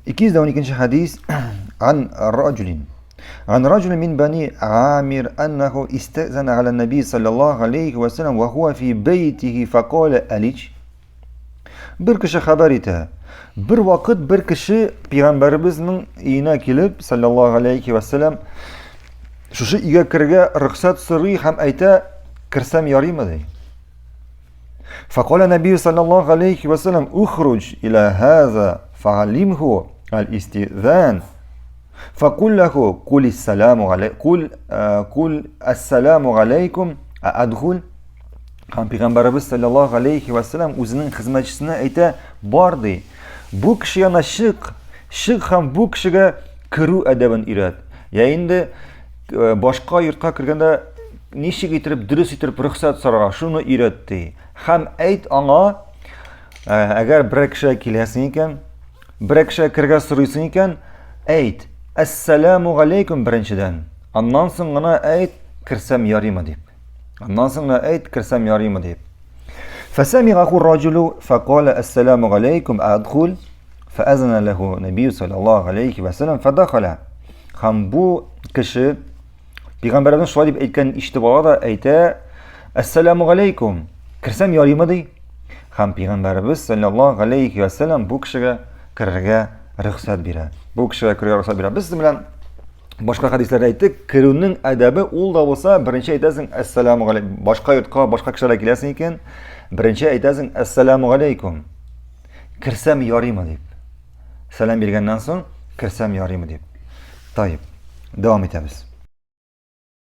212 хәдис ан раджулин. Ан раджулин мин бани Амир аннаху истазана аля наби саллаллаху алейхи ва саллям ва хуа фи бейтихи факаля алич. Бер кеше хәбәр итә. Бер вакыт бер кеше пәйгамбәребезнең өенә килеп, саллаллаху алейхи ва саллям, шушы өйгә керергә рөхсәт сорый һәм әйтә, керсәм ярыймы ди. فقال النبي صلى الله عليه وسلم اخرج إلى هذا فعلمه الاستئذان فقل له قل السلام عليكم قل قل السلام عليكم أدخل Һәм пәйгамбәребез саллаллаһу алейхи ва саллям үзенең хезмәтчесенә әйтә, бар ди. Бу кеше янына чык, чык һәм бу кешегә керү әдәбен өйрәт. Я инде э, башка йортка кергәндә ничек итеп дөрес итеп рөхсәт сорарга, шуны өйрәт ди. Һәм әйт аңа, э, әгәр берәр кешегә киләсең икән, берәр кешегә керергә сорыйсың икән, әйт, әссәламу галәйкүм беренчедән. Аннан соң гына әйт, керсәм ярыймы дип. Аннан соң гына әйт, керсәм ярыймы дип. Фәсәмигаху раҗулу фәкалә әссәламу галәйкүм әдхул фәәзәнә ләһу нәбию саллаллаһу алейхи вә сәлләм фәдәхәлә. Һәм бу кеше пәйгамбәребез шулай дип әйткәнен ишетеп ала да әйтә, Әссәламу галәйкүм, керсәм ярыймы ди. Һәм пәйгамбәребез саллаллаһу алейхи вә сәлләм бу кешегә керергә рөхсәт бирә. Бу кешегә керергә рөхсәт бирә. Без белән башка хәдисләрдә әйттек, керүнең әдәбе ул да булса, беренче әйтәсең әссәламу галәйкүм. Башка йортка, башка кешеләргә киләсең икән, беренче әйтәсең әссәламу галәйкүм. Керсәм ярыймы дип. Сәлам биргәннән соң, керсәм ярыймы дип. Таип. Дәвам итәбез.